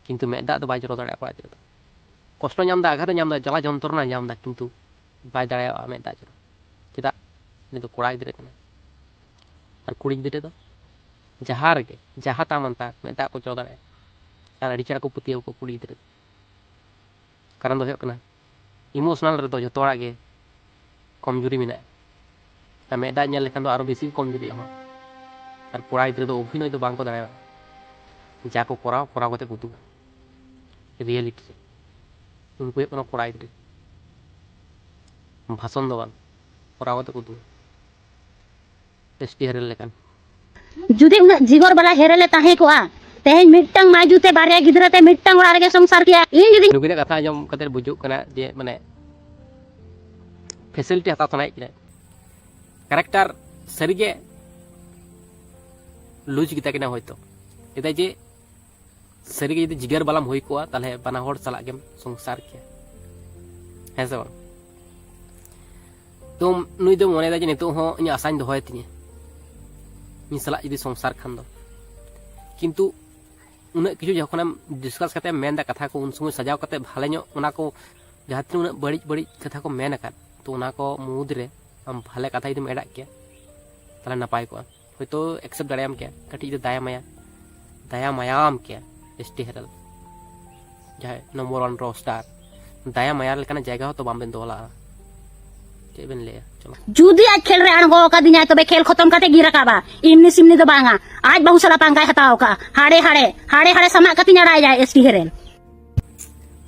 ᱠᱤᱱᱛᱩ ᱢᱮᱫ ᱫᱟᱜ ᱫᱚ ᱵᱟᱭ ᱡᱚᱨᱚ ᱫᱟᱲᱮᱭᱟᱜᱼᱟ ᱠᱚᱲᱟ ᱜᱤᱫᱽᱨᱟᱹ ᱫᱚ᱾ ᱠᱚᱥᱴᱚ ᱧᱟᱢ ᱮᱫᱟ, ᱟᱜᱷᱟᱛ ᱮ ᱧᱟᱢ ᱮᱫᱟ, ᱡᱟᱞᱟ ᱡᱚᱱᱛᱨᱚᱱᱟᱭ ᱧᱟᱢ ᱮᱫᱟ, ᱠᱤᱱᱛᱩ ᱵᱟᱭ ᱫᱟᱲᱮᱭᱟᱜᱼᱟ ᱢᱮᱫ ᱫᱟᱜ ᱡᱚᱨᱚ᱾ ᱪᱮᱫᱟᱜ? ᱩᱱᱤ ᱫᱚ ᱠᱚᱲᱟ ᱜᱤᱫᱽᱨᱟᱹ ᱠᱟᱱᱟᱭ᱾ ᱟᱨ ᱠᱩᱲᱤ ᱜᱤᱫᱽᱨᱟᱹ ᱫᱚ ᱡᱟᱦᱟᱸ ᱨᱮᱜᱮ, ᱡᱟᱦᱟᱸ ᱛᱟᱢ ᱟᱱᱛᱟᱨ ᱢᱮᱫ ᱫᱟᱜ ᱠᱚ ᱡᱚᱨᱚ ᱫᱟᱲᱮᱭᱟᱜᱼᱟ᱾ ᱟᱨ ᱟᱹᱰᱤ ᱪᱮᱦᱨᱟ ᱠᱚ ᱯᱟᱹᱛᱭᱟᱹᱣ ᱠᱚ ᱠᱩᱲᱤ ᱜᱤᱫᱽᱨᱟᱹ᱾ ᱠᱟᱨᱚᱱ ᱫᱚ ᱦᱩᱭᱩᱜ ᱠᱟᱱᱟ, ᱤᱢᱳᱥᱚᱱᱟᱞ ᱨᱮᱫᱚ ᱡᱚᱛᱚ ᱦᱚᱲᱟᱜ ᱜᱮ ᱠᱚᱢᱡᱩᱨᱤ ᱢᱮᱱᱟᱜᱼᱟ᱾ ᱟᱨ ᱢᱮᱫ ᱫᱟᱜ ᱧᱮᱞ ᱞᱮᱠᱷᱟᱱ ᱫᱚ ᱟᱨᱚ ᱵᱮᱥᱤ ᱜᱮ ᱠᱚᱢᱡᱩᱨᱤᱜᱼᱟ ᱦᱚᱲ᱾ ᱟᱨ ᱠᱚᱲᱟ ᱜᱤᱫᱽᱨᱟᱹ ᱫᱚ ᱚᱵᱷᱤᱱᱚᱭ ᱫᱚ ᱵᱟᱝ ᱠᱚ ᱫᱟᱲᱮᱭᱟᱜᱼᱟ, ᱡᱟ ᱠᱚ ᱠᱚᱨᱟᱣ, ᱠᱚᱨᱟᱣ ᱠᱟᱛᱮ ᱠᱚ ᱩᱫᱩᱜᱟ᱾ ᱨᱤᱭᱮᱞᱤᱴᱤ ᱨᱮ ᱩᱱᱠᱩ ᱦᱩᱭᱩᱜ ᱠᱟᱱᱟ ᱠᱚᱲᱟ ᱜᱤᱫᱽᱨᱟᱹ᱾ ᱵᱷᱟᱥᱚᱱ ᱫᱚ ᱵᱟᱝ, ᱠᱚᱨᱟᱣ ᱠᱟᱛᱮ ᱠᱚ ᱩᱫᱩᱜᱟ᱾ ᱮᱥ ᱴᱤ ᱦᱮᱨᱮᱞ ᱞᱮᱠᱟᱱ᱾ ᱡᱩᱫᱤ ᱩᱱᱟᱹᱜ ᱡᱤᱜᱚᱨ ᱵᱟᱞᱟ ᱦᱮᱨᱮᱞᱮ ᱛᱟᱦᱮᱸ ᱠᱚᱜᱼᱟ, ᱛᱮᱦᱮᱧ ᱢᱤᱫᱴᱟᱝ ᱢᱟᱹᱭᱡᱩ ᱛᱮ ᱵᱟᱨᱭᱟ ᱜᱤᱫᱽᱨᱟᱹ ᱛᱮ ᱢᱤᱫᱴᱟᱝ ᱚᱲᱟᱜ ᱨᱮᱜᱮ ᱥᱚᱝᱥᱟᱨ ᱠᱮᱭᱟ᱾ ᱤᱧ ᱡᱩᱫᱤ ᱱᱩᱠᱤᱱᱟᱜ ᱠᱟᱛᱷᱟ ᱟᱸᱡᱚᱢ ᱠᱟᱛᱮ ᱵᱩᱡᱩᱜ ᱠᱟᱱᱟ ᱡᱮ ᱢᱟᱱᱮ ᱯᱷᱮᱥᱤᱞᱤᱴᱤ ᱦᱟᱛᱟᱣ ᱥᱟᱱᱟᱭᱮᱫ ᱠᱤᱱᱟ᱾ ᱠᱮᱨᱮᱠᱴᱟᱨ ᱥᱟᱹᱨᱤᱜᱮ ᱞᱩᱡᱽ ᱜᱮᱛᱟ ᱠᱤᱱᱟ ᱦᱚᱭᱛᱳ᱾ ᱪᱮᱫᱟᱜ ᱡᱮ ᱥᱟᱹᱨᱤᱜᱮ ᱡᱩᱫᱤ ᱡᱤᱜᱟᱨ ᱵᱟᱞᱟᱢ ᱦᱩᱭ ᱠᱚᱜᱼᱟ, ᱛᱟᱦᱚᱞᱮ ᱵᱟᱱᱟ ᱦᱚᱲ ᱥᱟᱞᱟᱜ ᱜᱮᱢ ᱥᱚᱝᱥᱟᱨ ᱠᱮᱭᱟ, ᱦᱮᱸ ᱥᱮ ᱵᱟᱝ? ᱛᱚ ᱱᱩᱭ ᱫᱚ ᱢᱚᱱᱮᱭᱮᱫᱟ ᱡᱮ ᱱᱤᱛᱚᱜ ᱦᱚᱸ ᱤᱧᱟᱹᱜ ᱟᱥᱟᱧ ᱫᱚᱦᱚᱭ ᱛᱤᱧᱟᱹ, ᱤᱧ ᱥᱟᱞᱟᱜ ᱡᱩᱫᱤ ᱥᱚᱝᱥᱟᱨ ᱠᱷᱟᱱ ᱫᱚ᱾ ᱠᱤᱱᱛᱩ ᱩᱱᱟᱹᱜ ᱠᱤᱪᱷᱩ ᱡᱚᱠᱷᱚᱱᱮᱢ ᱰᱤᱥᱠᱟᱥ ᱠᱟᱛᱮ ᱮᱢ ᱢᱮᱱᱫᱟ ᱠᱟᱛᱷᱟ ᱠᱚ, ᱩᱱ ᱥᱚᱢᱚᱭ ᱥᱟᱡᱟᱣ ᱠᱟᱛᱮ ᱵᱷᱟᱞᱮ ᱧᱚᱜ ᱚᱱᱟ ᱠᱚ ᱡᱟᱦᱟᱸ ᱛᱤᱱᱟᱹᱜ ᱩᱱᱟᱹᱜ ᱵᱟᱹᱲᱤᱡ ᱵᱟᱹᱲᱤᱡ ᱠᱟᱛᱷᱟ ᱠᱚ ᱢᱮᱱ ᱟᱠᱟᱫ, ᱛᱚ ᱚᱱᱟ ᱠᱚ ᱢᱩᱫᱽᱨᱮ ᱟᱢ ᱵᱷᱟᱞᱮ ᱠᱟᱛᱷᱟ ᱡᱩᱫᱤᱢ ᱮᱰᱟᱜ ᱠᱮᱭᱟ, ᱛᱟᱦᱚᱞᱮ ᱱᱟᱯᱟᱭ ᱠᱚᱜᱼᱟ᱾ ᱦᱚᱭᱛᱳ ᱮᱠᱥᱮᱯᱴ ᱫᱟᱲᱮᱭᱟᱢ ᱠᱮᱭᱟ, ᱠᱟᱹᱴᱤᱡ ᱡᱩᱫᱤ ᱫᱟᱭᱟ ᱢᱟᱭᱟ, ᱫᱟᱭᱟ ᱢᱟᱭᱟᱢ ᱠᱮᱭᱟ ᱮᱥ ᱴᱤ ᱦᱮᱨᱮᱞ, ᱡᱟᱦᱟᱸᱭ ᱱᱚᱢᱵᱚᱨ ᱣᱟᱱ ᱨᱚᱠ ᱥᱴᱟᱨ, ᱫᱟᱭᱟ ᱢᱟᱭᱟ ᱞᱮᱠᱟᱱᱟᱜ ᱡᱟᱭᱜᱟ ᱦᱚᱸᱛᱚ ᱵᱟᱢ ᱵᱮᱱ ᱫᱚᱦᱚ ᱞᱟᱜᱼᱟ᱾ ᱪᱮᱫ ᱵᱮᱱ ᱞᱟᱹᱭᱟ? ᱪᱚᱞᱚ᱾ ᱡᱩᱫᱤ ᱟᱡ ᱠᱷᱮᱞ ᱨᱮ ᱟᱬᱜᱚ ᱟᱠᱟᱫᱤᱧᱟᱭ, ᱛᱚᱵᱮ ᱠᱷᱮᱞ ᱠᱷᱚᱛᱚᱢ ᱠᱟᱛᱮ ᱜᱤᱧ ᱨᱟᱠᱟᱵᱟ᱾ ᱮᱢᱱᱤ ᱥᱤᱢᱱᱤ ᱫᱚ ᱵᱟᱝᱟ, ᱟᱡ ᱵᱟᱹᱦᱩ ᱥᱟᱞᱟᱜ ᱯᱟᱝᱠᱟᱭ ᱦᱟᱛᱟᱣ ᱟᱠᱟᱫᱼᱟ᱾ ᱦᱟᱲᱮ ᱦᱟᱲᱮ ᱦᱟᱲᱮ ᱦᱟᱲᱮ ᱥᱟᱢᱟᱜ ᱠᱟᱛᱮᱧ ᱟᱲᱟᱭᱟᱭ ᱮᱥ ᱴᱤ ᱦᱮᱨᱮᱞ᱾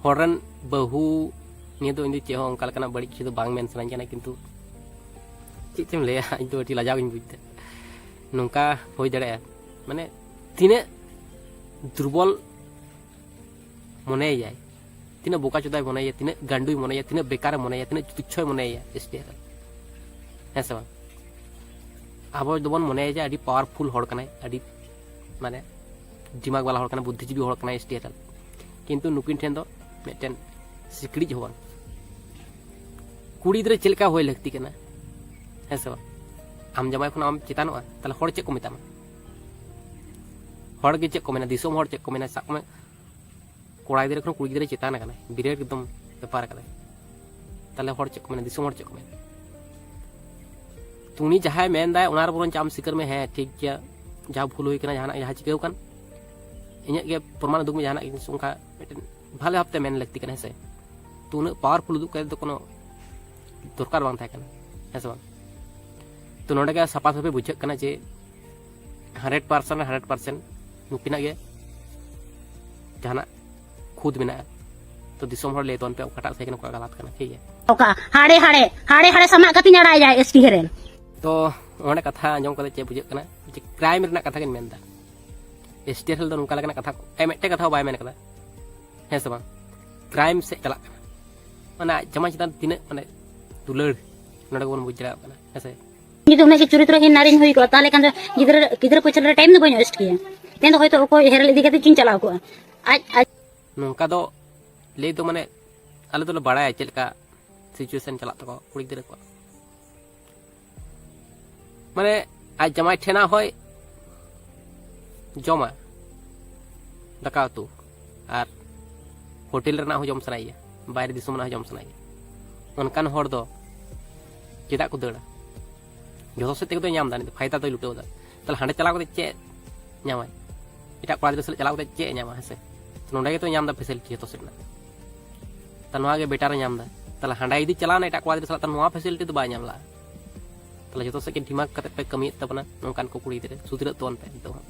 ᱦᱚᱲ ᱨᱮᱱ ᱵᱟᱹᱦᱩ ᱱᱤᱭᱟᱹ ᱫᱚ ᱤᱧ ᱫᱚ ᱪᱮᱫ ᱦᱚᱸ ᱚᱱᱠᱟ ᱞᱮᱠᱟᱱᱟᱜ ᱵᱟᱹᱲᱤᱡ ᱠᱤᱪᱷᱩ ᱫᱚ ᱵᱟᱝ ᱢᱮᱱ ᱥᱟᱱᱟᱧ ᱠᱟᱱᱟ, ᱠᱤᱱᱛᱩ ᱪᱮᱫ ᱪᱚᱢ ᱞᱟᱹᱭᱟ, ᱤᱧ ᱫᱚ ᱟᱹᱰᱤ ᱞᱟᱡᱟᱣ ᱜᱤᱧ ᱵᱩᱡᱽ ᱮᱫᱟ᱾ ᱱᱚᱝᱠᱟ ᱦᱩᱭ ᱫᱟᱲᱮᱭᱟᱜᱼᱟ? ᱢᱟᱱᱮ ᱛᱤᱱᱟᱹᱜ ᱫᱩᱨᱵᱚᱞ ᱢᱚᱱᱮᱭᱟᱭ, ᱛᱤᱱᱟᱹᱜ ᱵᱚᱠᱟ ᱪᱳᱫᱟᱭ ᱢᱚᱱᱮᱭᱟ, ᱛᱤᱱᱟᱹᱜ ᱜᱟᱱᱰᱩᱭ ᱢᱚᱱᱮᱭᱟ, ᱛᱤᱱᱟᱹᱜ ᱵᱮᱠᱟᱨᱮ ᱢᱚᱱᱮᱭᱟ, ᱛᱤᱱᱟᱹᱜ ᱛᱩᱪᱪᱷᱚᱭ ᱢᱚᱱᱮᱭᱟ ᱮᱥ ᱴᱤ ᱦᱮᱨᱮᱞ, ᱦᱮᱸ ᱥᱮ ᱵᱟᱝ? ᱟᱵᱚ ᱫᱚᱵᱚᱱ ᱢᱚᱱᱮᱭᱟ ᱡᱮ ᱟᱹᱰᱤ ᱯᱟᱣᱟᱨᱯᱷᱩᱞ ᱦᱚᱲ ᱠᱟᱱᱟᱭ, ᱟᱹᱰᱤ ᱢᱟᱱᱮ ᱫᱤᱢᱟᱜᱽ ᱵᱟᱞᱟ ᱦᱚᱲ ᱠᱟᱱᱟᱭ, ᱵᱩᱫᱽᱫᱷᱤᱡᱤᱵᱤ ᱦᱚᱲ ᱠᱟᱱᱟᱭ ᱮᱥ ᱴᱤ ᱦᱮᱨᱮᱞ, ᱠᱤᱱᱛᱩ ᱱᱩᱠᱤᱱ ᱴᱷᱮᱱ ᱫᱚ ᱢᱤᱫᱴᱮᱱ ᱥᱤᱠᱲᱤᱡ ᱦᱚᱸ ᱵᱟᱝ᱾ ᱠᱩᱲᱤ ᱜᱤᱫᱽᱨᱟᱹ ᱪᱮᱫ ᱞᱮᱠᱟ ᱦᱩᱭ ᱞᱟᱹᱠᱛᱤ ᱠᱟᱱᱟ, ᱦᱮᱸ ᱥᱮ ᱵᱟᱝ? ᱟᱢ ᱡᱟᱢᱟᱭ ᱠᱷᱚᱱᱟᱜ ᱟᱢ ᱪᱮᱛᱟᱱᱚᱜᱼᱟ, ᱛᱟᱦᱞᱮ ᱦᱚᱲ ᱪᱮᱫ ᱠᱚ ᱢᱮᱛᱟᱢᱟ? ᱦᱚᱲ ᱜᱮ ᱪᱮᱫ ᱠᱚ ᱢᱮᱱᱟ, ᱫᱤᱥᱚᱢ ᱦᱚᱲ ᱪᱮᱫ ᱠᱚ ᱢᱮᱱᱟ? ᱥᱟᱵ ᱠᱟᱜ ᱢᱮ ᱠᱚᱲᱟ ᱜᱤᱫᱽᱨᱟᱹ ᱠᱷᱚᱱ ᱠᱩᱲᱤ ᱜᱤᱫᱽᱨᱟᱹ ᱪᱮᱛᱟᱱ ᱟᱠᱟᱱᱟᱭ, ᱵᱤᱨᱟᱴ ᱮᱠᱫᱚᱢ ᱵᱮᱯᱟᱨ ᱟᱠᱟᱫᱟᱭ, ᱛᱟᱦᱞᱮ ᱦᱚᱲ ᱪᱮᱫ ᱠᱚ ᱢᱮᱱᱟ? ᱫᱤᱥᱚᱢ ᱦᱚᱲ ᱪᱮᱫ ᱠᱚ ᱢᱮᱱᱟ? ᱛᱚ ᱩᱱᱤ ᱡᱟᱦᱟᱸᱭ ᱢᱮᱱᱫᱟᱭ ᱚᱱᱟ ᱨᱮ ᱵᱚᱨᱚᱝ ᱟᱢ ᱥᱤᱠᱟᱹᱨ ᱢᱮ, ᱦᱮᱸ ᱴᱷᱤᱠ ᱜᱮᱭᱟ, ᱡᱟᱦᱟᱸ ᱵᱷᱩᱞ ᱦᱩᱭ ᱠᱟᱱᱟ, ᱡᱟᱦᱟᱱᱟᱜ ᱡᱟᱦᱟᱸ ᱪᱤᱠᱟᱹᱣ ᱠᱟᱱ, ᱤᱧᱟᱹᱜ ᱜᱮ ᱯᱨᱚᱢᱟᱱ ᱩᱫᱩᱜ ᱢᱮ, ᱡᱟᱦᱟᱱᱟᱜ ᱡᱤᱱᱤᱥ ᱚᱱᱠᱟ ᱢᱤᱫᱴᱮᱱ ᱵᱷᱟᱞᱮ ᱵᱷᱟᱵᱛᱮ ᱢᱮᱱ ᱞᱟᱹᱠᱛᱤ ᱠᱟᱱᱟ, ᱦᱮᱸ ᱥᱮ? ᱛᱚ ᱩᱱᱟᱹᱜ ᱯᱟᱣᱟᱨᱯᱷᱩᱞ ᱩᱫᱩᱜ ᱠᱟᱛᱮ ᱫᱚ ᱠᱳᱱᱳ ᱫᱚᱨᱠᱟᱨ ᱵᱟᱝ ᱛᱟᱦᱮᱸ ᱠᱟᱱᱟ, ᱦᱮᱸ ᱥᱮ ᱵᱟᱝ? ᱛᱚ ᱱᱚᱰᱮ ᱜᱮ ᱥᱟᱯᱷᱟ ᱥᱟᱹᱯᱷᱤ ᱵᱩᱡᱷᱟᱹᱜ ᱠᱟᱱᱟ ᱡᱮ ᱦᱟᱱᱰᱨᱮᱰ ᱯᱟᱨᱥᱮᱱᱴ ᱦᱟᱱᱰᱨᱮᱰ ᱯᱟᱨᱥᱮᱱᱴ ᱱᱩᱠᱤᱱᱟᱜ ᱜᱮ ᱡᱟᱦᱟᱱᱟᱜ ᱠᱷᱩᱫ ᱢᱮᱱᱟᱜᱼᱟ᱾ ᱛᱚ ᱫᱤᱥᱚᱢ ᱦᱚᱲ ᱞᱟᱹᱭ ᱛᱟᱵᱚᱱ ᱯᱮ ᱚᱠᱟᱴᱟᱜ ᱥᱟᱹᱦᱤ ᱠᱟᱱᱟ, ᱚᱠᱟ ᱜᱟᱞᱟᱛ ᱠᱟᱱᱟ, ᱴᱷᱤᱠ ᱜᱮᱭᱟ? ᱚᱠᱟ ᱦᱟᱲᱮ ᱦᱟᱲᱮ ᱦᱟᱲᱮ ᱦᱟᱲᱮ ᱥᱟᱢᱟᱜ ᱠᱟᱛᱮᱧ ᱟᱲᱟᱭᱟ ᱮᱥ ᱴᱤ ᱦᱮᱨᱮᱞ᱾ ᱛᱚ ᱚᱸᱰᱮ ᱠᱟᱛᱷᱟ ᱟᱸᱡᱚᱢ ᱠᱟᱛᱮ ᱪᱮᱫ ᱵᱩᱡᱷᱟᱹᱜ ᱠᱟᱱᱟ ᱡᱮ ᱠᱨᱟᱭᱤᱢ ᱨᱮᱱᱟᱜ ᱠᱟᱛᱷᱟ ᱜᱤᱧ ᱢᱮᱱᱫᱟ᱾ ᱮᱥ ᱴᱤ ᱦᱮᱨᱮᱞ ᱫᱚ ᱱᱚᱝᱠᱟ ᱞᱮᱠᱟᱱᱟᱜ ᱠᱟᱛᱷᱟ ᱮ ᱢᱤᱫᱴᱮᱱ ᱠᱟᱛᱷᱟ ᱦᱚᱸ ᱵᱟᱭ ᱢᱮᱱ ᱠᱟᱫᱟ, ᱦᱮᱸ ᱥᱮ ᱵᱟᱝ? ᱠᱨᱟᱭᱤᱢ ᱥᱮᱫ ᱪᱟᱞᱟᱜ ᱠᱟᱱᱟ, ᱢᱟᱱᱮ ᱟᱡ ᱡᱟᱢᱟᱭ ᱪᱮᱛᱟᱱ ᱛᱤᱱᱟᱹᱜ ᱢᱟᱱᱮ ᱫᱩᱞᱟᱹᱲ, ᱱᱚᱰᱮ ᱜᱮᱵᱚᱱ ᱵᱩᱡᱽ ᱫᱟᱲᱮᱭᱟᱜ ᱠᱟᱱᱟ, ᱦᱮᱸ ᱥᱮ? ᱡᱩᱫᱤ ᱩᱱᱟᱹᱜ ᱜᱮ ᱪᱚᱨᱤᱛᱨᱚᱦᱤᱱ ᱱᱟᱨᱤᱧ ᱦᱩᱭ ᱠᱚᱜᱼᱟ, ᱛᱟᱦᱚᱞᱮ ᱠᱷᱟᱱ ᱫᱚ ᱜᱤᱫᱽᱨᱟᱹ ᱜᱤᱫᱽᱨᱟᱹ ᱯᱚᱪᱷᱚᱱ ᱨᱮ ᱴᱟᱭᱤᱢ ᱫᱚ ᱵᱟᱹᱧ ᱳᱭᱮᱥᱴ ᱠᱮᱭᱟ᱾ ᱛᱮᱦᱮᱧ ᱫᱚ ᱦᱚᱭᱛᱳ ᱚᱠᱚᱭ ᱦᱮᱨᱮᱞ ᱤᱫᱤ ᱠᱟᱛᱮ ᱪᱤᱧ ᱪᱟᱞᱟᱣ ᱠᱚᱜᱼᱟ᱾ ᱟᱡ ᱟᱡ ᱱᱚᱝᱠᱟ ᱫᱚ ᱞᱟᱹᱭ ᱫᱚ ᱢᱟᱱᱮ ᱟᱞᱮ ᱫᱚᱞᱮ ᱵᱟᱲᱟᱭᱟ ᱪᱮᱫ ᱞᱮᱠᱟ ᱥᱤᱪᱩᱭᱮᱥᱚᱱ ᱪᱟᱞᱟᱜ ᱛᱟᱠᱚᱣᱟ ᱠᱩᱲᱤ ᱜᱤᱫᱽᱨᱟᱹ ᱠᱚᱣᱟᱜ᱾ ᱢᱟᱱᱮ ᱟᱡ ᱡᱟᱢᱟᱭ ᱴᱷᱮᱱᱟᱜ ᱦᱚᱸᱭ ᱡᱚᱢᱟ ᱫᱟᱠᱟ ᱩᱛᱩ, ᱟᱨ ᱦᱳᱴᱮᱞ ᱨᱮᱱᱟᱜ ᱦᱚᱸ ᱡᱚᱢ ᱥᱟᱱᱟᱭᱮᱭᱟ, ᱵᱟᱭᱨᱮ ᱫᱤᱥᱚᱢ ᱨᱮᱱᱟᱜ ᱦᱚᱸ ᱡᱚᱢ ᱥᱟᱱᱟᱭᱮᱭᱟ᱾ ᱚᱱᱠᱟᱱ ᱦᱚᱲ ᱫᱚ ᱪᱮᱫᱟᱜ ᱠᱚ ᱫᱟᱹᱲᱟ? ᱡᱚᱛᱚ ᱥᱮᱫ ᱛᱮᱜᱮ ᱫᱚᱭ ᱧᱟᱢ ᱮᱫᱟ, ᱱᱤᱛ ᱯᱷᱟᱭᱫᱟ ᱫᱚᱭ ᱞᱩᱴᱟᱹᱣ ᱮᱫᱟ᱾ ᱛᱟᱦᱞᱮ ᱦᱟᱸᱰᱮ ᱪᱟᱞᱟᱣ ᱠᱟᱛᱮ ᱪᱮᱫ ᱧᱟᱢᱟᱭ? ᱮᱴᱟᱜ ᱠᱚᱲᱟ ᱜᱤᱫᱽᱨᱟᱹ ᱥᱟᱞᱟᱜ ᱪᱟᱞᱟᱣ ᱠᱟᱛᱮ ᱪᱮᱫ ᱮ ᱧᱟᱢᱟ? ᱦᱮᱸ ᱥᱮ, ᱱᱚᱸᱰᱮ ᱜᱮᱛᱚ ᱧᱟᱢ ᱮᱫᱟ ᱯᱷᱮᱥᱤᱞᱤᱴᱤ ᱡᱚᱛᱚ ᱥᱮᱫ ᱨᱮᱱᱟᱜ᱾ ᱛᱟ ᱱᱚᱣᱟ ᱜᱮ ᱵᱮᱴᱟᱨ ᱮ ᱧᱟᱢ ᱮᱫᱟ᱾ ᱛᱟᱦᱞᱮ ᱦᱟᱸᱰᱮ ᱡᱩᱫᱤ ᱪᱟᱞᱟᱣ ᱮᱱᱟ ᱮᱴᱟᱜ ᱠᱚᱲᱟ ᱜᱤᱫᱽᱨᱟᱹ ᱥᱟᱞᱟᱜ, ᱛᱟᱦᱞᱮ ᱱᱚᱣᱟ ᱯᱷᱮᱥᱤᱞᱤᱴᱤ ᱫᱚ ᱵᱟᱭ ᱧᱟᱢ ᱞᱟᱜᱼᱟ᱾ ᱛᱟᱦᱞᱮ ᱡᱚᱛᱚ ᱥᱮᱫ ᱜᱮ ᱰᱤᱢᱟᱜᱽ ᱠᱟᱛᱮ ᱯᱮ ᱠᱟᱹᱢᱤᱭᱮᱫ ᱛᱟᱵᱚᱱᱟ ᱱᱚᱝᱠᱟᱱ ᱠᱚ ᱠᱩᱲᱤ ᱜᱤᱫᱽᱨᱟᱹ᱾ ᱥᱩᱫᱷᱨᱟᱹᱜ ᱛᱟᱵᱚᱱ ᱯᱮ ᱱᱤᱛᱚᱜ ᱦᱚᱸ,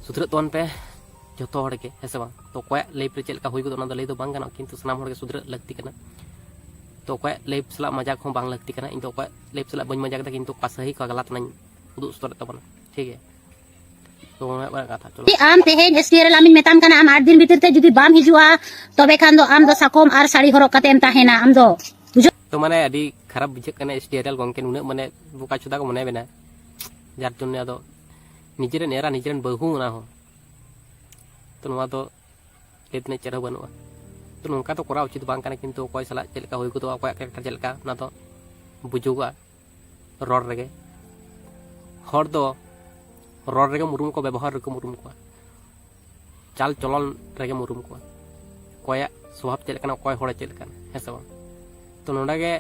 ᱥᱩᱫᱷᱨᱟᱹᱜ ᱛᱟᱵᱚᱱ ᱯᱮ ᱡᱚᱛᱚ ᱦᱚᱲ ᱜᱮ, ᱦᱮᱸ ᱥᱮ ᱵᱟᱝ? ᱛᱚ ᱚᱠᱚᱭᱟᱜ ᱞᱟᱭᱤᱯᱷ ᱨᱮ ᱪᱮᱫ ᱞᱮᱠᱟ ᱦᱩᱭ ᱜᱚᱫᱚᱜ, ᱚᱱᱟ ᱫᱚ ᱞᱟᱹᱭ ᱫᱚ ᱵᱟᱝ ᱜᱟᱱᱚᱜᱼᱟ, ᱠᱤᱱᱛᱩ ᱥᱟᱱᱟᱢ ᱦᱚᱲ ᱜᱮ ᱥᱩᱫᱷᱨᱟᱹᱜ ᱞᱟᱹᱠᱛᱤ ᱠᱟᱱᱟ᱾ ᱛᱚ ᱚᱠᱚᱭᱟᱜ ᱞᱟᱭᱤᱯᱷ ᱥᱟᱞᱟᱜ ᱢᱟᱡᱟᱠ ᱦᱚᱸ ᱵᱟᱝ ᱞᱟᱹᱠᱛᱤ ᱠᱟᱱᱟ᱾ ᱤᱧ ᱫᱚ ᱚᱠᱚᱭᱟᱜ ᱞᱟᱭᱤᱯᱷ ᱥᱟᱞᱟᱜ ᱵᱟᱹᱧ ᱢᱟᱡᱟᱠ ᱮᱫᱟ, ᱠᱤᱱᱛᱩ ᱚᱠᱟ ᱥᱟᱹᱦᱤ ᱚᱠᱟ ᱜᱟᱞᱟᱛ ᱚᱱᱟᱧ ᱩᱫᱩᱜ ᱥᱚᱫᱚᱨᱮᱫ ᱛᱟᱵᱚᱱᱟ, ᱴᱷᱤᱠ ᱜᱮᱭᱟ? ᱛᱚ ᱚᱱᱟ ᱦᱩᱭᱩᱜ ᱠᱟᱱᱟ ᱠᱟᱛᱷᱟ᱾ ᱪᱚᱞᱚ᱾ ᱟᱢ ᱛᱮᱦᱮᱧ ᱮᱥ ᱴᱤ ᱦᱮᱨᱮᱞ ᱟᱢᱤᱧ ᱢᱮᱛᱟᱢ ᱠᱟᱱᱟ, ᱟᱢ ᱟᱴ ᱫᱤᱱ ᱵᱷᱤᱛᱤᱨ ᱛᱮ ᱡᱩᱫᱤ ᱵᱟᱢ ᱦᱤᱡᱩᱜᱼᱟ, ᱛᱚᱵᱮ ᱠᱷᱟᱱ ᱫᱚ ᱟᱢ ᱫᱚ ᱥᱟᱠᱚᱢ ᱟᱨ ᱥᱟᱹᱲᱤ ᱦᱚᱨᱚᱜ ᱠᱟᱛᱮᱢ ᱛᱟᱦᱮᱱᱟ ᱟᱢ ᱫᱚ᱾ ᱛᱚ ᱢᱟᱱᱮ ᱟᱹᱰᱤ ᱠᱷᱟᱨᱟᱯ ᱵᱩᱡᱷᱟᱹᱜ ᱠᱟᱱᱟ ᱮᱥ ᱴᱤ ᱦᱮᱨᱮᱞ ᱜᱚᱝᱠᱮ, ᱱᱩᱱᱟᱹᱜ ᱢᱟᱱᱮ ᱵᱚᱠᱟ ᱪᱳᱫᱟ ᱠᱚ ᱢᱚᱱᱮ ᱵᱮᱱᱟ, ᱡᱟᱨ ᱡᱚᱱᱱᱮ ᱟᱫᱚ ᱱᱤᱡᱮᱨᱮᱱ ᱮᱨᱟ, ᱱᱤᱡᱮᱨᱮᱱ ᱵᱟᱹᱦᱩ, ᱚᱱᱟ ᱦᱚᱸ᱾ ᱛᱚ ᱱᱚᱣᱟ ᱫᱚ ᱞᱟᱹᱭ ᱛᱮᱱᱟᱜ ᱪᱮᱫ ᱦᱚᱸ ᱵᱟᱹᱱᱩᱜᱼᱟ᱾ ᱛᱚ ᱱᱚᱝᱠᱟ ᱫᱚ ᱠᱚᱨᱟᱣ ᱩᱪᱤᱛ ᱵᱟᱝ ᱠᱟᱱᱟ, ᱠᱤᱱᱛᱩ ᱚᱠᱚᱭ ᱥᱟᱞᱟᱜ ᱪᱮᱫ ᱞᱮᱠᱟ ᱦᱩᱭ ᱜᱚᱫᱚᱜᱼᱟ, ᱚᱠᱚᱭᱟᱜ ᱠᱮᱨᱮᱠᱴᱟᱨ ᱪᱮᱫ ᱞᱮᱠᱟ, ᱚᱱᱟ ᱫᱚ ᱵᱩᱡᱩᱜᱚᱜᱼᱟ ᱨᱚᱲ ᱨᱮᱜᱮ᱾ ᱦᱚᱲ ᱫᱚ ᱨᱚᱲ ᱨᱮᱜᱮᱢ ᱩᱨᱩᱢ ᱠᱚᱣᱟ, ᱵᱮᱵᱚᱦᱟᱨ ᱨᱮᱜᱮᱢ ᱩᱨᱩᱢ ᱠᱚᱣᱟ, ᱪᱟᱞ ᱪᱚᱞᱚᱱ ᱨᱮᱜᱮᱢ ᱩᱨᱩᱢ ᱠᱚᱣᱟ, ᱚᱠᱚᱭᱟᱜ ᱥᱚᱵᱷᱟᱵ ᱪᱮᱫ ᱞᱮᱠᱟᱱᱟ, ᱚᱠᱚᱭ ᱦᱚᱲ ᱪᱮᱫ ᱞᱮᱠᱟᱱᱟ, ᱦᱮᱸ ᱥᱮ ᱵᱟᱝ? ᱛᱚ ᱱᱚᱰᱮ ᱜᱮ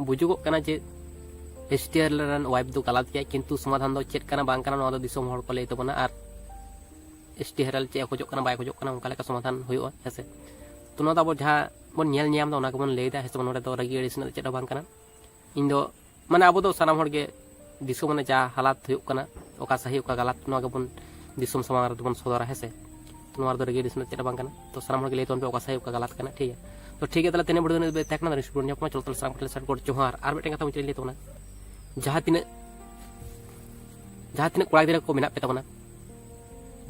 ᱵᱩᱡᱩᱜᱚᱜ ᱠᱟᱱᱟ ᱡᱮ ᱮᱥ ᱴᱤ ᱟᱨ ᱨᱮᱱ ᱣᱟᱭᱤᱯ ᱫᱚ ᱜᱟᱞᱟᱛ ᱜᱮᱭᱟ, ᱠᱤᱱᱛᱩ ᱥᱚᱢᱟᱫᱷᱟᱱ ᱫᱚ ᱪᱮᱫ ᱠᱟᱱᱟ ᱵᱟᱝ ᱠᱟᱱᱟ, ᱱᱚᱣᱟ ᱫᱚ ᱫᱤᱥᱚᱢ ᱦᱚᱲ ᱠᱚ ᱞᱟᱹᱭ ᱛᱟᱵᱚᱱᱟ, ᱟᱨ ᱮᱥ ᱴᱤ ᱦᱮᱨᱮᱞ ᱪᱮᱫ ᱮ ᱠᱷᱚᱡᱚᱜ ᱠᱟᱱᱟ ᱵᱟᱭ ᱠᱷᱚᱡᱚᱜ ᱠᱟᱱᱟ, ᱚᱱᱠᱟ ᱞᱮᱠᱟ ᱥᱚᱢᱟᱫᱷᱟᱱ ᱦᱩᱭᱩᱜᱼᱟ, ᱦᱮᱸ ᱥᱮ᱾ ᱛᱚ ᱱᱚᱣᱟ ᱫᱚ ᱟᱵᱚ ᱡᱟᱦᱟᱸ ᱵᱚᱱ ᱧᱮᱞ ᱧᱟᱢ ᱮᱫᱟ ᱚᱱᱟ ᱜᱮᱵᱚᱱ ᱞᱟᱹᱭ ᱮᱫᱟ, ᱦᱮᱸ ᱥᱮ ᱵᱟᱝ? ᱱᱚᱰᱮ ᱫᱚ ᱨᱟᱹᱜᱤ ᱟᱹᱲᱤᱥ ᱨᱮᱱᱟᱜ ᱫᱚ ᱪᱮᱫ ᱦᱚᱸ ᱵᱟᱝ ᱠᱟᱱᱟ᱾ ᱤᱧ ᱫᱚ ᱢᱟᱱᱮ ᱟᱵᱚ ᱫᱚ ᱥᱟᱱᱟᱢ ᱦᱚᱲ ᱜᱮ ᱫᱤᱥᱚᱢ ᱢᱟᱱᱮ ᱡᱟ ᱦᱟᱞᱟᱛ ᱦᱩᱭᱩᱜ ᱠᱟᱱᱟ, ᱚᱠᱟ ᱥᱟᱹᱦᱤ ᱚᱠᱟ ᱜᱟᱞᱟᱛ, ᱱᱚᱣᱟ ᱜᱮᱵᱚᱱ ᱫᱤᱥᱚᱢ ᱥᱟᱢᱟᱝ ᱨᱮᱫᱚ ᱵᱚᱱ ᱥᱚᱫᱚᱨᱟ, ᱦᱮᱸ ᱥᱮ᱾ ᱱᱚᱣᱟ ᱨᱮᱫᱚ ᱨᱮᱜᱮ ᱨᱤᱥ ᱨᱮᱱᱟᱜ ᱪᱮᱫ ᱦᱚᱸ ᱵᱟᱝ ᱠᱟᱱᱟ᱾ ᱛᱚ ᱥᱟᱱᱟᱢ ᱦᱚᱲ ᱜᱮ ᱞᱟᱹᱭ ᱛᱟᱵᱚᱱ ᱯᱮ ᱚᱠᱟ ᱥᱟᱹᱦᱤ ᱚᱠᱟ ᱜᱟᱞᱟᱛ ᱠᱟᱱᱟ, ᱴᱷᱤᱠ ᱜᱮᱭᱟ᱾ ᱛᱚ ᱴᱷᱤᱠ ᱜᱮᱭᱟ, ᱛᱟᱦᱞᱮ ᱛᱮᱦᱮᱧ ᱵᱷᱤᱰᱤᱭᱳ ᱫᱚ ᱤᱱᱟᱹᱜ ᱫᱷᱟᱹᱵᱤᱡ ᱛᱟᱦᱮᱸ ᱠᱟᱱᱟ᱾ ᱱᱮᱠᱥᱴ ᱵᱷᱤᱰᱤᱭᱳ ᱧᱟᱯᱟᱢᱟ, ᱪᱚᱞᱚ ᱛᱟᱦᱞᱮ ᱥᱟᱱᱟᱢ ᱠᱚ ᱴᱷᱮᱱ ᱥᱟᱱᱟᱢ ᱠᱚ ᱡᱚᱦᱟᱨ᱾ ᱟᱨ ᱢᱤᱫᱴᱮᱱ ᱠᱟᱛᱷᱟ ᱢᱩᱪᱟᱹᱫ ᱨᱤᱧ ᱞᱟᱹᱭ ᱛᱟᱵᱚᱱᱟ, ᱡᱟᱦᱟᱸ ᱛᱤᱱᱟᱹᱜ ᱡᱟᱦᱟᱸ ᱛᱤᱱᱟᱹᱜ ᱠᱚᱲᱟ ᱜᱤᱫᱽᱨᱟᱹ ᱠᱚ ᱢᱮᱱᱟᱜ ᱯᱮ ᱛᱟᱵᱚᱱᱟ,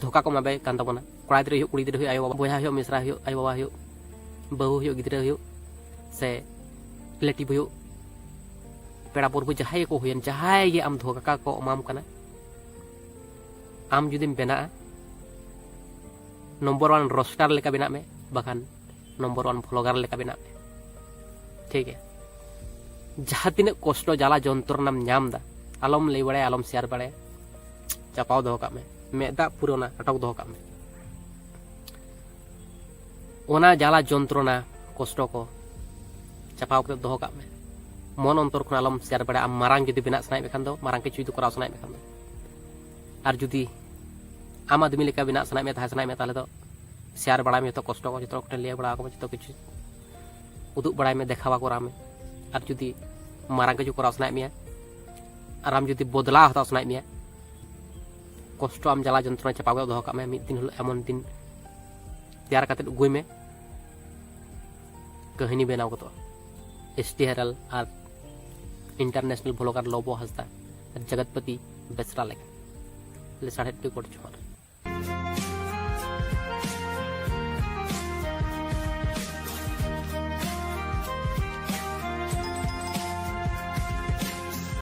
ᱫᱷᱳᱠᱟ ᱠᱚ ᱮᱢᱟ ᱯᱮ ᱠᱟᱱ ᱛᱟᱵᱚᱱᱟ᱾ ᱠᱚᱲᱟ ᱜᱤᱫᱽᱨᱟᱹ ᱦᱩᱭᱩᱜ, ᱠᱩᱲᱤ ᱜᱤᱫᱽᱨᱟᱹ ᱦᱩᱭᱩᱜ, ᱟᱭᱳ ᱵᱟᱵᱟ, ᱵᱚᱭᱦᱟ ᱦᱩᱭᱩᱜ, ᱢᱤᱥᱨᱟ ᱦᱩᱭᱩᱜ, ᱟᱭᱳ ᱵᱟᱵᱟ ᱦᱩᱭᱩᱜ, ᱵᱟᱹᱦᱩ ᱦᱩᱭᱩᱜ, ᱜᱤᱫᱽᱨᱟᱹ ᱦᱩᱭᱩᱜ, ᱥᱮ ᱨᱤᱞᱮᱴᱤᱵᱷ ᱦᱩᱭᱩᱜ, ᱯᱮᱲᱟ ᱯᱨᱚᱵᱷᱩ ᱡᱟᱦᱟᱸᱭ ᱜᱮᱠᱚ ᱦᱩᱭᱮᱱ, ᱡᱟᱦᱟᱸᱭ ᱜᱮ ᱟᱢ ᱫᱷᱳᱠᱟ ᱠᱚ ᱮᱢᱟᱢ ᱠᱟᱱᱟ, ᱟᱢ ᱡᱩᱫᱤᱢ ᱵᱮᱱᱟᱜᱼᱟ ᱱᱚᱢᱵᱚᱨ ᱳᱣᱟᱱ ᱨᱳᱥᱴᱟᱨ ᱞᱮᱠᱟ ᱵᱮᱱᱟᱜ ᱢᱮ, ᱵᱟᱠᱷᱟᱱ ᱱᱚᱢᱵᱚᱨ ᱳᱣᱟᱱ ᱵᱷᱞᱚᱜᱟᱨ ᱞᱮᱠᱟ ᱵᱮᱱᱟᱜ ᱢᱮ, ᱴᱷᱤᱠ ᱜᱮᱭᱟ? ᱡᱟᱦᱟᱸ ᱛᱤᱱᱟᱹᱜ ᱠᱚᱥᱴᱚ, ᱡᱟᱞᱟ, ᱡᱚᱱᱛᱨᱚᱱᱟᱢ ᱧᱟᱢ ᱮᱫᱟ, ᱟᱞᱚᱢ ᱞᱟᱹᱭ ᱵᱟᱲᱟᱭᱟ, ᱟᱞᱚᱢ ᱥᱮᱭᱟᱨ ᱵᱟᱲᱟᱭᱟ, ᱪᱟᱯᱟᱣ ᱫᱚᱦᱚ ᱠᱟᱜ ᱢᱮ, ᱢᱮᱫ ᱫᱟᱜ ᱯᱩᱨᱟᱹ ᱚᱱᱟ ᱟᱴᱚᱠ ᱫᱚᱦᱚ ᱠᱟᱜ ᱢᱮ᱾ ᱚᱱᱟ ᱡᱟᱞᱟ, ᱡᱚᱱᱛᱨᱚᱱᱟ, ᱠᱚᱥᱴᱚ ᱠᱚ ᱪᱟᱯᱟᱣ ᱠᱟᱛᱮ ᱫᱚᱦᱚ ᱠᱟᱜ ᱢᱮ᱾ ᱢᱚᱱ ᱚᱱᱛᱚᱨ ᱠᱷᱚᱱ ᱟᱞᱚᱢ ᱥᱮᱭᱟᱨ ᱵᱟᱲᱟᱭᱟ᱾ ᱟᱢ ᱢᱟᱨᱟᱝ ᱡᱩᱫᱤ ᱵᱮᱱᱟᱜ ᱥᱟᱱᱟᱭᱮᱫ ᱢᱮ ᱠᱷᱟᱱ ᱫᱚ, ᱢᱟᱨᱟᱝ ᱠᱤᱪᱷᱩ ᱡᱩᱫᱤ ᱠᱚᱨᱟᱣ ᱥᱟᱱᱟᱭᱮᱫ ᱢᱮ ᱠᱷᱟᱱ ᱫᱚ, ᱟᱨ ᱡᱩᱫᱤ ᱟᱢ ᱟᱫᱢᱤ ᱞᱮᱠᱟ ᱵᱮᱱᱟᱜ ᱥᱟᱱᱟᱭᱮᱫ ᱢᱮᱭᱟ, ᱛᱟᱦᱮᱸ ᱥᱟᱱᱟᱭᱮᱫ ᱢᱮᱭᱟ, ᱛᱟᱦᱚᱞᱮ ᱫᱚ ᱥᱮᱭᱟᱨ ᱵᱟᱲᱟᱭ ᱢᱮ ᱡᱚᱛᱚ ᱠᱚᱥᱴᱚ ᱠᱚ, ᱡᱚᱛᱚ ᱦᱚᱲ ᱠᱚᱴᱷᱮᱱ ᱞᱟᱹᱭ ᱵᱟᱲᱟ ᱟᱠᱚ ᱢᱮ, ᱡᱚᱛᱚ ᱠᱤᱪᱷᱩ ᱩᱫᱩᱜ ᱵᱟᱲᱟᱭ ᱢᱮ, ᱫᱮᱠᱷᱟᱣᱟ ᱠᱚᱨᱟᱣ ᱢᱮ᱾ ᱟᱨ ᱡᱩᱫᱤ ᱢᱟᱨᱟᱝ ᱠᱤᱪᱷᱩ ᱠᱚᱨᱟᱣ ᱥᱟᱱᱟᱭᱮᱫ ᱢᱮᱭᱟ, ᱟᱨ ᱟᱢ ᱡᱩᱫᱤ ᱵᱚᱫᱞᱟᱣ ᱦᱟᱛᱟᱣ ᱥᱟᱱᱟᱭᱮᱫ ᱢᱮᱭᱟ, ᱠᱚᱥᱴᱚ ᱟᱢ ᱡᱟᱞᱟ ᱡᱚᱱᱛᱨᱚᱱᱟ ᱪᱟᱯᱟᱣ ᱠᱟᱛᱮ ᱫᱚᱦᱚ ᱠᱟᱜ ᱢᱮ, ᱢᱤᱫ ᱫᱤᱱ ᱦᱤᱞᱳᱜ ᱮᱢᱚᱱ ᱫᱤᱱ ᱛᱮᱭᱟᱨ ᱠᱟᱛᱮ ᱟᱹᱜᱩᱭ ᱢᱮ, ᱠᱟᱹᱦᱱᱤ ᱵᱮᱱᱟᱣ ᱜᱚᱫᱚᱜᱼᱟ᱾ ᱮᱥ ᱴᱤ ᱦᱮᱨᱟᱞ ᱟᱨ ᱤᱱᱴᱟᱨᱱᱮᱥᱱᱟᱞ ᱵᱷᱞᱚᱜᱟᱨ ᱞᱚᱵᱚ ᱦᱟᱸᱥᱫᱟ ᱟᱨ ᱡᱚᱜᱚᱛᱯᱚᱛᱤ ᱵᱮᱥᱨᱟ ᱞᱮᱠᱟ᱾ ᱞᱮᱥᱟᱲᱦᱮᱫ ᱨᱮᱠᱚᱨᱰ ᱡᱚᱦᱟᱨ᱾